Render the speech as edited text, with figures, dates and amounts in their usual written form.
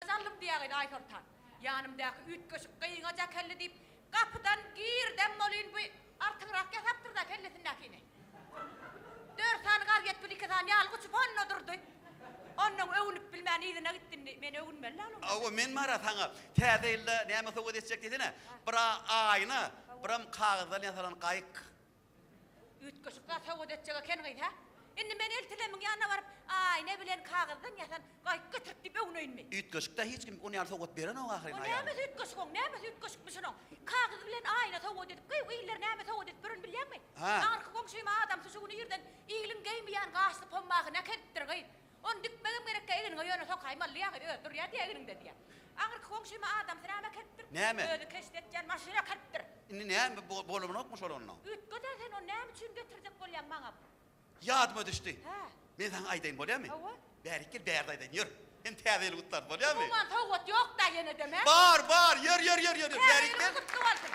Aldym diýägin Aýsoltan. Ýanymdaky üýtgeşik gyňaç äkeldi diýip, gapydan girdem welin bu artygrak ýasapdyr-da kellesindäkini. Dört sany gazet bilen iki sany ýalyk uçup onda durdy. Onnoň öwünip bilmän yzyna gitdi indi. Men öwünmeli däl onda. Hawa, men bar-a saňa Täze ýylda näme sowgat etjek diýsene. Bir-ä aýna, biram kagyzdan ýasalan gaýyk. Üýtgeşik zat sowgat etjek eken gyz, hä? Indi men eltilemiň ýanyna baryp, aýna bilen kagyzdan ýasan gaýyk getirip diýip öwneýinmi? Üýtgeşik-dä, hiç kim ony ýaly sowgat berenok ahyryn O aýalyna. nämesi üýtgeşik oň, nämesi üýtgeşikmiş onuň? Kagyz bilen aýna sowgat edip, gyýw, iller näme sowgat edip ýören bilýäňmi? Hä. Aňyrky goňşym adamsy şu gün irden iliň geýmeýän gaşly pommagyny äkelipdir gyz. Ony dikmegem gerekkä egniňe ýöne sokaýmaly diýýä gyz, özi durýa diýýä egniňde diýýä. Aňyrky goňşyma adamsy näme äkelipdir? Näme? Özi keşde etýän maşyn äkelipdir. Indi näme bolanokmy şol onda? Üýtged-ä sen ony näme üçin getirjek bolýaň maňa? Ýadyma düşdi. Hä. Men saňa aýdaýyn bolýamy? Hawa. Bärik gel bärde aýdaýyn ýör. Hem täze ýyl gutlarys bolýamy? Umuman sowgat ýok-da ýenedem hä? Bar bar ýör ýör ýör ýör Täze bärik ýylyň gel. gutly bolsun.